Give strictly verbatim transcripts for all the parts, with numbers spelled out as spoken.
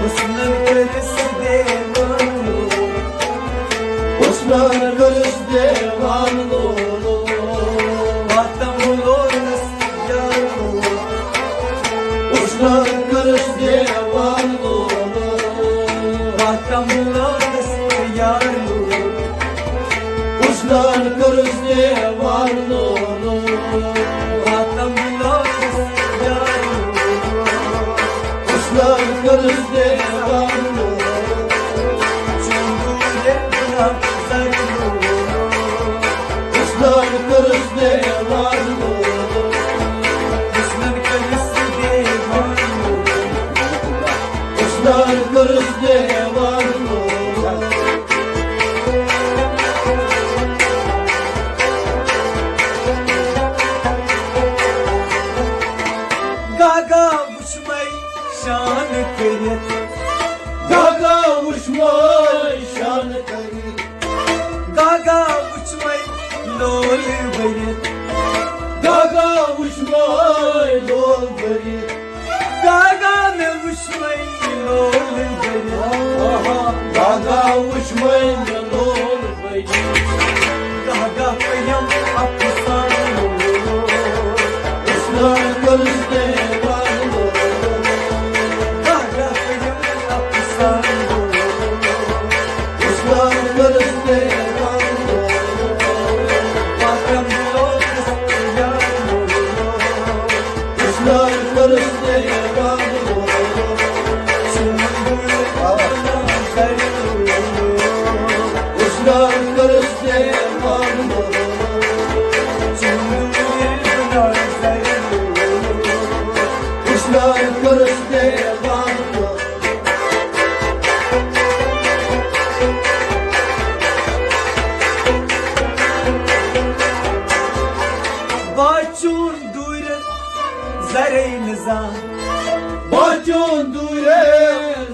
حسنن کٔرٕس دیوانہٕ لولہٕ۔ حسنن کٔرٕس دیوانہٕ لولہٕ۔ ماتم لولس یار لولہٕ۔ حسنن کٔرٕس دیوانہٕ لولہٕ۔ ماتم لولس یار لولہٕ۔ حسنن کٔرٕس دیوانہٕ لولہٕ۔ ماتم لولس یار لولہٕ۔ حسنن کٔرٕس دیوانہٕ لولہٕ۔ چوٗنٛڈ ییٚلہِ بہٕ نظرِ لولہٕ۔ حسنن کٔرٕس دیوانہٕ لولہٕ۔ حسنن کٔرٕس دیوانہٕ لولہٕ۔ حسنن کٔرٕس دیوانہٕ لولہٕ۔ گاگا وٕچھ مَے شان کٔرِتھ۔ گاگا وٕچھ مَے شان کٔرِتھ۔ گاگا وٕچھ مَے لول بٔرِتھ۔ گاگا وٕچھ مَے لول بٔرِتھ۔ گاگا مےٚ وٕچھ مَے لول بٔرِتھ۔ آہا، گاگا وٕچھ مَے مےٚ لول بٔرِتھ۔ گاگا پیٚیَم افسانہٕ لول۔ اسلام کٔرٕس دیوانہٕ لول۔ گاگا پیٚیَم افسانہٕ لول۔ اسلام کٔرٕس دیوانہٕ لول۔ پاکم لوکس یار لول۔ اسلام کٔرٕس دیوانہٕ لول۔ اسلام کٔرٕس دیوانہٕ لول۔ اسلام کٔرٕس دیوانہٕ لول۔ بہٕ چون دوٗرِ زرے نہٕ زانٛہہ۔ بہٕ چون دوٗرِ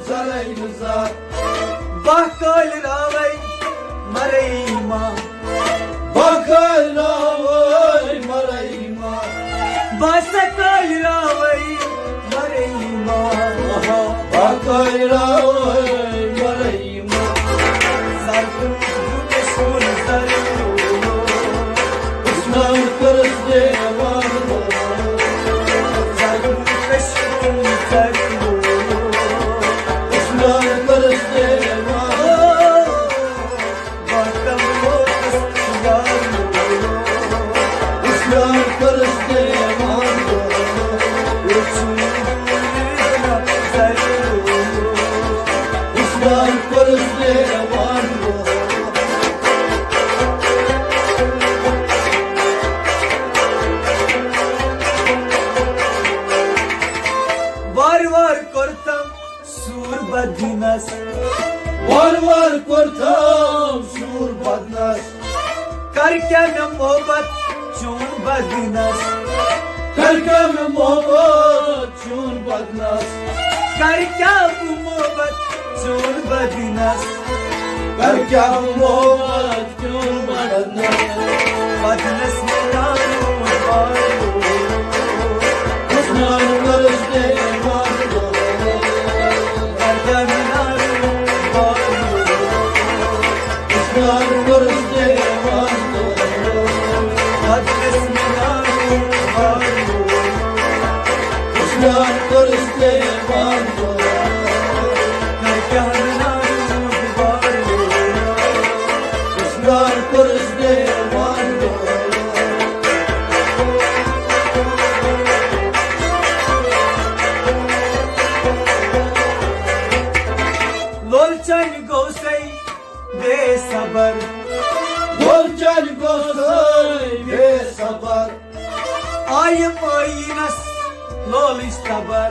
زرے نہٕ زانٛہہ۔ بہٕ کٲلۍ راوَے مرے ما۔ بہٕ کٲلۍ راوَے مرے ما۔ بہٕ سا کٲلۍ راوَے مرے ما۔ آہا، بہٕ کٲلۍ راوَے مرے ما۔ سر تُل بہٕ کشمیر سر۔ اسلام کٔرٕس دیوانہٕ لول۔ سر تُل بہٕ کشمیر سر۔ اسلام کٔرٕس دیوانہٕ لول۔ ماتم لوکس یار لول۔ اسلام کٔرٕس دیوانہٕ لول۔ اسلام کٔرٕس دیوانہٕ لول۔ وارٕ وارٕ کوٚرتم سوٗر بدنس۔ وارٕ وارٕ کوٚرتم سوٗر بدنس۔ کر کیٛاہ مےٚ محبت چون بدنس۔ کر کیٛاہ مےٚ محبت چون بدنس۔ کر کیٛاہ بہٕ محبت چون بدنس۔ کر کیٛاہ بہٕ محبت چون بدنس۔ بدنس مےٚ نارو بارو۔ حسنن کٔرٕس دیوانہٕ لول۔ کر کیٛاہ مےٚ نارو بارو۔ حسنن کٔرٕس دیوانہٕ لول۔ بدنس مےٚ نارو بارو۔ حسنن کٔرٕس دیوانہٕ لول۔ کر کیٛاہ مےٚ نارو بارو۔ اسلام کٔرٕس دیوانہٕ لول۔ لول چانہِ گوٚو سَے بے صبر۔ لول چانہِ گوٚو سَے بے صبر۔ آیہِ مٲیٖنس لولٕچ تبر۔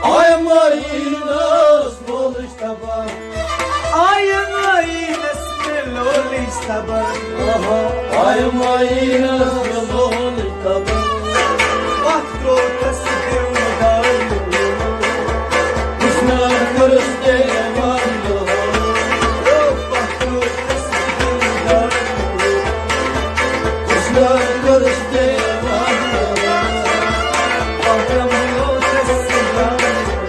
آیہِ مٲیٖنس لولٕچ تبر۔ آیہِ مٲیٖنس مےٚ لولٕچ تبر۔ آہا، آیہِ مٲیٖنس مےٚ لولٕچ تبر۔ پتھ ترٛوو تس دیودار لول۔ حسنن کٔرٕس دیوانہٕ لول۔ پتھ ترٛوو تس دیودار لول۔ حسنن کٔرٕس دیوانہٕ لول۔ پتھ ترٛوو تس دیودار لول۔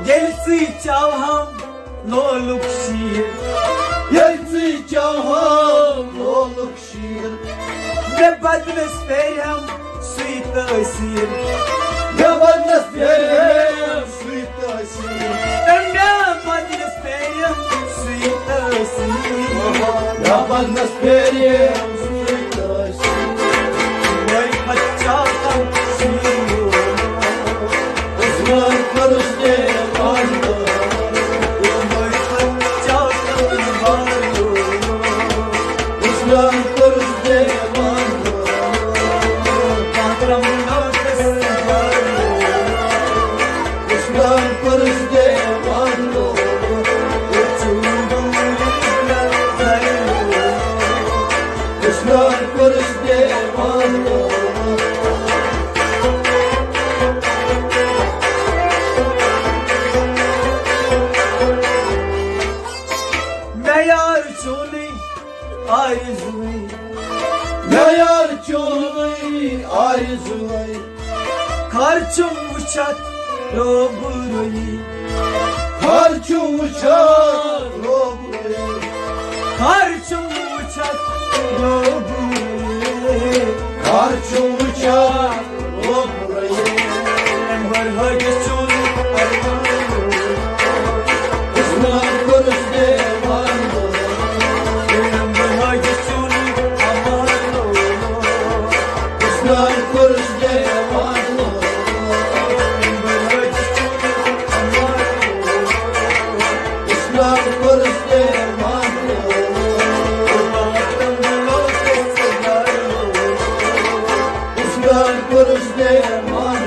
ییٚلہِ ژٕے چاوہام لولُک شیٖر، ییٚلہِ ژٕے چاوہام لولُک شیٖر، مےٚ بدنس پھیرم سُے تٲثیٖر۔ مےٚ بدنس پھیرم سُے تٲثیٖر۔ مےٚ بدنس پھیرم سُے تٲثیٖر۔ مےٚ بدنس پھیرم سُے تٲثیٖر۔ وۄنۍ پتہٕ چاکم شیٖر۔ عثمان پرُس دیوان۔ عثمان پرُس دیوان۔ عثمان پرُس دیوان۔ عثمان پرُس دیوان۔ مےٚ یار چونُے آرزوٕے۔ مےٚ یار چونُے آرزوٕے۔ خر چھُم وٕچھتھ روبرویی۔ خر چھُم وٕچھتھ روبرویی۔ خر چھُم وٕچھتھ روبرویی۔ خر چھُم وٕچھتھ روبرویی۔ امبر حٲجِس چون ارمان۔ عثمان پرُس دیوان۔ امبر حٲجِس چون ارمان۔ عثمان پرُس دیوان۔ امبر حٲجِس چون ارمان۔ عثمان پرُس دیوان۔ عثمان پرُس دیوان۔ عثمان پرُس دیوان۔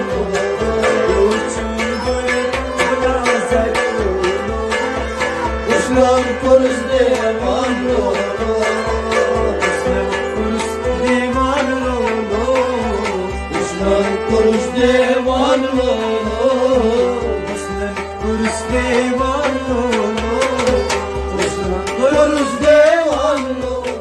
عثمان پرُس دیوان۔ عثمان پرُس دیوان۔ عثمان پرُس دیوان۔ عثمان پرُس دیوان۔